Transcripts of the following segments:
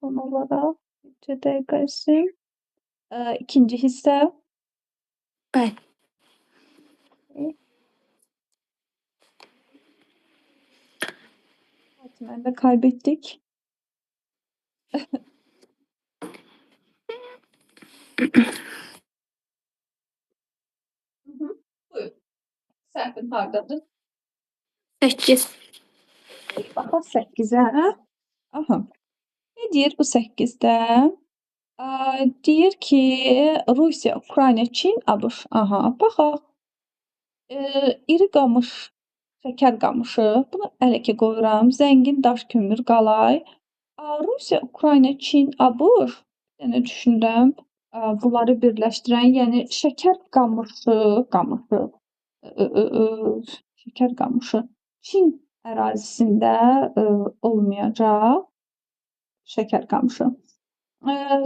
Son olaraq neçə dəqiqə isim? İkinci hissə. Bəli. Fatiməni də kaybettik. Buyur. Səhvin hardadır? 8. Baxaq 8-ə. Aha. Nə deyir bu 8-də? Deyir ki, Rusiya, Ukrayna, Çin, ABŞ. Aha, baxaq. İri qamış, şəkər qamışı. Bunu hələ ki qoyuram. Zəngin daş kömür, qalay. Rusiya, Ukrayna, Çin, ABŞ. Bir dənə düşünürəm. Bunları birləşdirən, yəni şəkər qamışı, şəkər qamışı Çin ərazisində olmayacaq şəkər qamışı.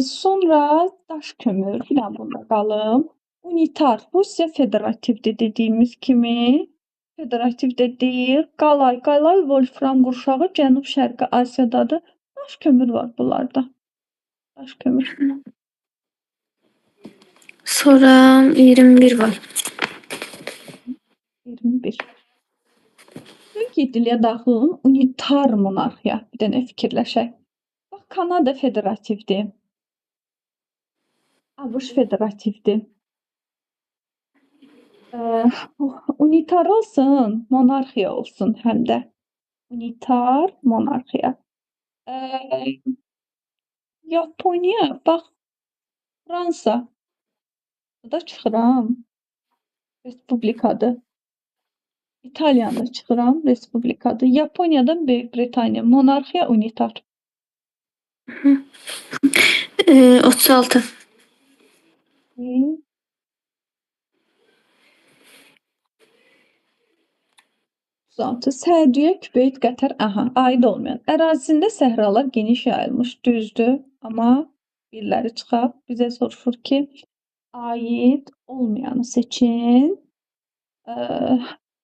Sonra daş kömür, bir dənə bunda qalım. Unitar, Rusiya federativdir dediyimiz kimi. Federativ də deyil. Qalay, qalay Wolfram qurşağı Cənub-Şərqi Asiyadadır. Daş kömür var bunlarda. Daş kömür. Sonra 21 var. 21. Böyük yeddiliyə daxil olan unitar monarxiya. Bir dənə fikirləşək. Bax, Kanada federativdir. ABŞ federativdir. Unitar olsun, monarxiya olsun həm də. Unitar monarxiya. Yaponiya, bax, Fransa. Bu da çıxıram. Respublikadır. İtaliyanı da çıxıram, respublikadır. Yaponiyadan Böyük Britaniya, monarxiya unitar. 36. Hı. 36. Səudiyyə, Küveyt, Qətər, aha, aid olmayan. Ərazisində səhralar geniş yayılmış, düzdür. Amma biriləri çıxaq, bizə soruşur ki, aid olmayanı seçin.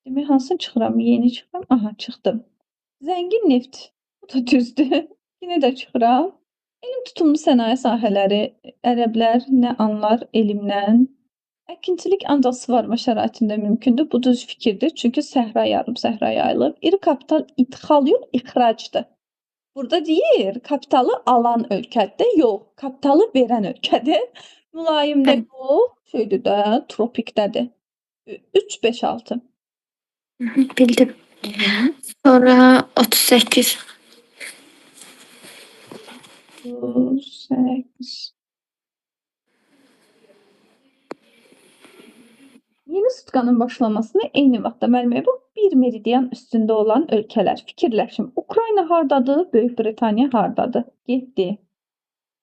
Demək, hansını çıxıram? Yeni çıxıram. Aha, çıxdım. Zəngin neft. Bu da düzdür. Yenə də çıxıram. Elm tutumlu sənaye sahələri. Ərəblər nə anlar elmdən? Əkinçilik ancaq suvarma şəraitində mümkündür. Bu düz fikirdir. Çünki səhra, yarım səhra yayılıb. İri kapital idxal yox, ixracdır. Burada deyir, kapitalı alan ölkədir. Yox, kapitalı verən ölkədir. Mülayim də yox, şeydir də, tropikdədir. 3, 5, 6. Bildim. Sonra 38. 38. Yeni sutkanın başlamasını eyni vaxtda müəllim, bu bir meridian üstündə olan ölkələr. Fikirləşin. Ukrayna hardadır? Böyük Britaniya hardadır? Getdi.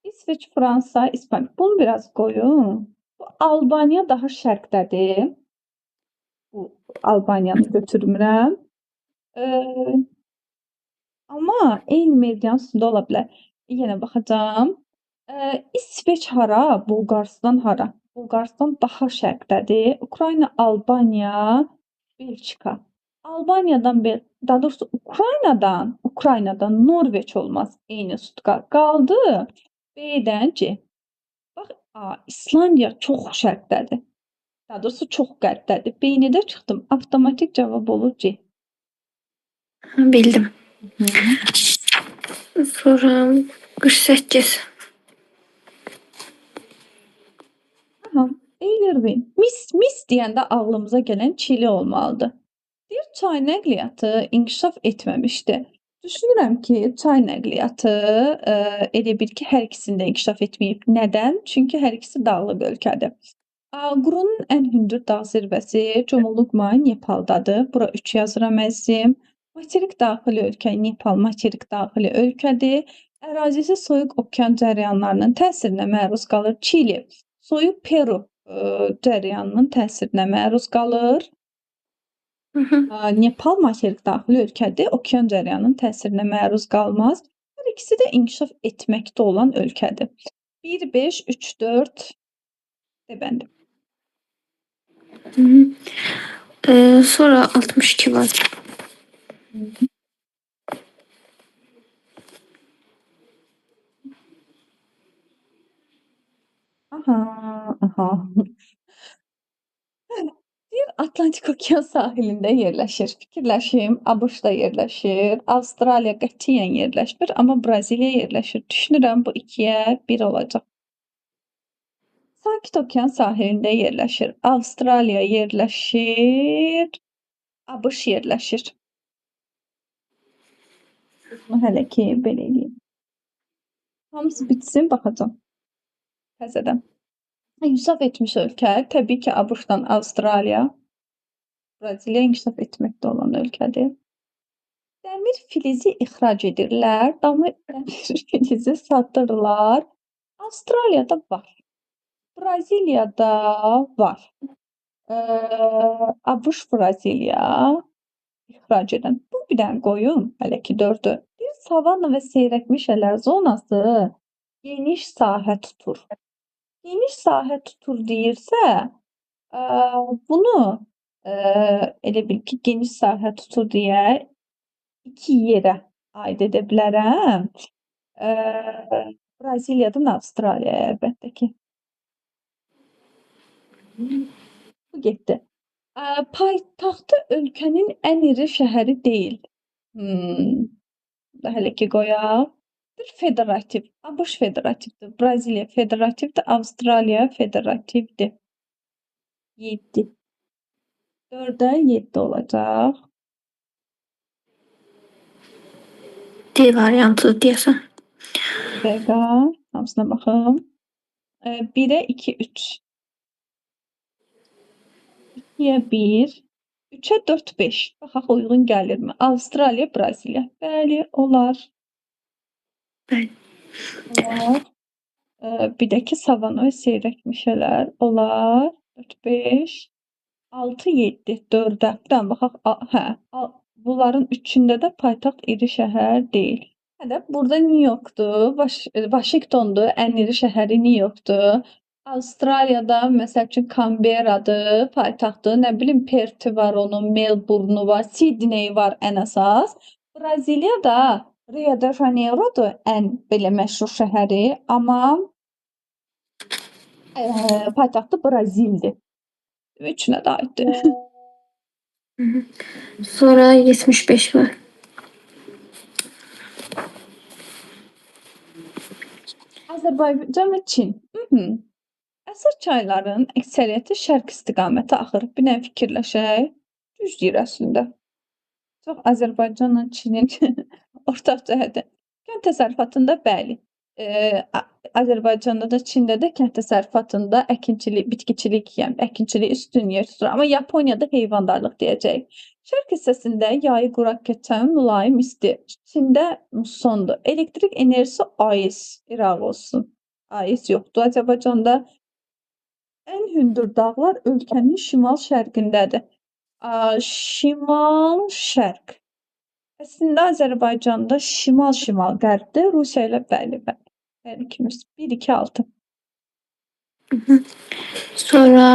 İsveç, Fransa, İspaniya. Bunu biraz qoyun. Bu Albaniya daha şərqdədir. Bu Albaniyanı götürmürəm. Amma eyni meridian üstündə ola bilər. Yenə baxacağam. İsveç hara? Bolqarıstan hara? Bolqarıstan daha şərqdədir. Ukrayna, Albaniya, Belçika. Albaniyadan, daha doğrusu Ukraynadan Norveç olmaz. Eyni sutka qaldı. B-dən C. Bax, İslandiya çox şərqdədir. Daha doğrusu çox qərbdədir. B-ni də çıxdım. Avtomatik cavab olur C. Bildim. Sonra 48. Aha, Eylervin. Mis deyəndə ağlımıza gələn Çili olmalıdır. Deyir, çay nəqliyyatı inkişaf etməmişdi. Düşünürəm ki, çay nəqliyyatı elə bil ki, hər ikisində inkişaf etməyib. Nədən? Çünki hər ikisi dağlıq ölkədir. Qurunun ən hündür dağ zirvəsi Comoluqma Nepaldadır. Bura 3 yazıram əzizim. Materik daxili ölkə Nepal materik daxili ölkədir. Ərazisi soyuq okean cərəyanlarının təsirinə məruz qalır. Çili soyuq Peru cərəyanının təsirinə məruz qalır. Nepal materik daxili ölkədir. Okean cərəyanının təsirinə məruz qalmaz. Hər ikisi də inkişaf etməkdə olan ölkədir. 1, 5, 3, 4 debəndi. Sonra 62 var. Aha, aha. Deyir, Atlantik okean sahilində yerləşir. Fikirləşim, ABŞ-da yerləşir. Avstraliya qətiyyən yerləşmir, amma Braziliya yerləşir. Düşünürəm, bu 2-yə 1 olacaq. Sakit okean sahilində yerləşir. Avstraliya yerləşir. ABŞ yerləşir. Bunu hələ ki, belə eləyim. Hamısı bitsin, baxacağam. Təzədən. İnkişaf etmiş ölkə, təbii ki, ABŞ-dan Avstraliya, Braziliya inkişaf etməkdə olan ölkədir. Dəmir filizi ixrac edirlər, dəmir filizi satırlar. Avstraliyada var, Braziliyada var. ABŞ, Braziliya ixrac edən. Bu bir dənə qoyum, hələ ki 4-ü. Bir savanna və seyrək meşələr zonası geniş sahə tutur. Geniş sahə tutur deyirsə, bunu elə bil ki, geniş sahə tutur deyə 2 yerə aid edə bilərəm. Braziliyadan Avstraliyaya əlbəttə ki. Bu getdi. Paytaxtı ölkənin ən iri şəhəri deyil. Hələ ki qoyaq. Bir federativ. ABŞ federativdir. Braziliya federativdir. Avstraliya federativdir. 7. 4-ə 7 olacaq. D variantı deyəsən. Bir dəqiqə. Hamısına baxım. 1-ə 2, 3. 2-yə 1. 3-ə 4, 5. Baxaq, uyğun gəlirmi? Avstraliya, Braziliya. Bəli, olar. Bəli. Olar. Bir də ki, savana və seyrək meşələr olar. 4, 5, 6, 7, 4-ə. Bir dənə baxaq. Hə, bunların üçündə də paytaxt iri şəhər deyil. Hə də burada New Yorkdur, Vaşinqtondur, ən iri şəhəri New Yorkdur. Avstraliyada məsəl üçün Canberradır, paytaxtı, nə bilim Perthi var onun, Melbourne-u var, Sydney var ən əsas. Braziliyada Rio de Janeirodur ən belə məşhur şəhəri, amma paytaxtı Brazildir. Üçünə də aiddir. Sonra 75 var. Azərbaycan və Çin. Əsas çayların əksəriyyəti şərq istiqamətə axır. Bir dənə fikirləşək. Düz deyir əslində. Çox Azərbaycanla Çinin ortaq cəhəti. Kənd təsərrüfatında bəli. Azərbaycanda da, Çində də kənd təsərrüfatında əkinçilik, bitkiçilik, yəni əkinçilik üstün yer tutur. Amma Yaponiyada heyvandarlıq deyəcəyik. Şərq hissəsində yayı quraq keçən mülayim isti. Çində mussondur. Elektrik enerjisi AES, İraq olsun. AES yoxdur. Azərbaycanda ən hündür dağlar ölkənin şimal-şərqindədir. Şimal-şərq. Əslində Azərbaycanda şimal-şimal-qərbdir. Rusiya ilə bəli, bəli. Hər ikimiz 1, 2, 6. Sonra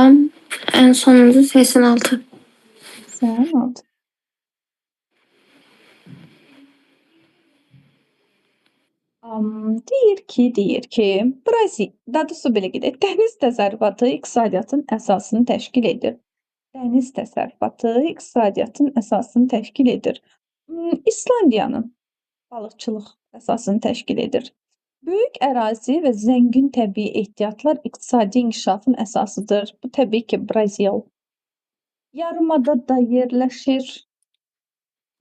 ən sonuncu 86. 86. Deyir ki, Brazil, daha doğrusu belə gedək. Dəniz təsərrüfatı iqtisadiyyatın əsasını təşkil edir. Dəniz təsərrüfatı iqtisadiyyatın əsasını təşkil edir. İslandiyanın balıqçılıq əsasını təşkil edir. Böyük ərazi və zəngin təbii ehtiyatlar iqtisadi inkişafın əsasıdır. Bu təbii ki, Brazil. Yarımadada yerləşir.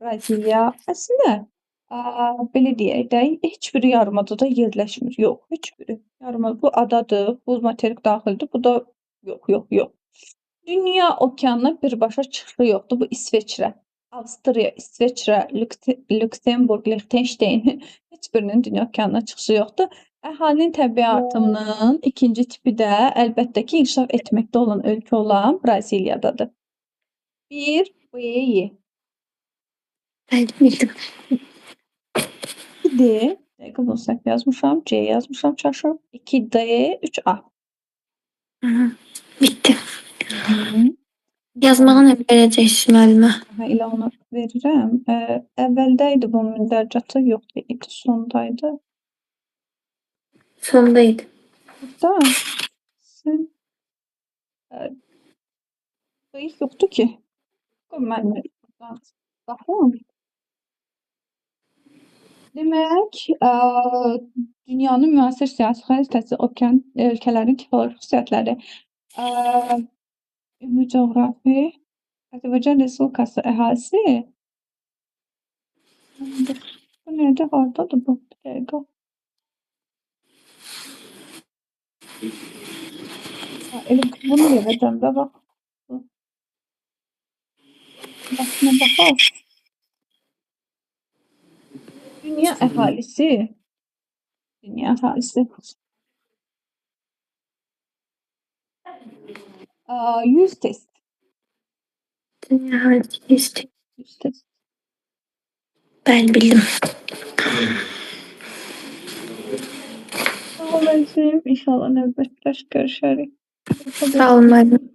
Braziliya. Əslində, belə deyək də, heç biri yarımadada yerləşmir. Yox, heç biri. Yarımada, bu adadır, bu materik daxildir, bu da yox, yox, yox. Dünya okeanına birbaşa çıxışı yoxdur. Bu İsveçrə, Avstriya, İsveçrə, Lüksemburq, Liechtenstein heç birinin dünya okeanına çıxışı yoxdur. Əhalinin təbii artımının ikinci tipi də əlbəttə ki, inkişaf etməkdə olan ölkə olan Braziliyadadır. 1, B, Y. Bəli, bildim. 2D, dəqiqə bunu səhv yazmışam, C yazmışam, çaşıb. 2D, 3A. Bitdi. Yazmağı nə verəcəksiniz müəllimə? Aha, elə onu verirəm. Əvvəldə idi bu mündəricatı, yox deyildi, sondaydı. Sonda idi. Burada 80. Bıyıq yoxdur ki. Qoy mən də buradan baxım. Demək, dünyanın müasir siyasi xəritəsi okean ölkələrin tipoloji xüsusiyyətləri. Ümumi coğrafi, Azərbaycan Respublikası əhalisi. Bu nədir? Hardadır bu? Bir dəqiqə. Ha, elə bunu verəcəm də bax. Başına baxaq. Dünya əhalisi. Dünya əhalisi. 100 test. Dünya əhalisi 100 test. 100 test. Bəli, bildim. Sağ ol əzizim. İnşallah növbətdə görüşərik. Sağ olun müəllim.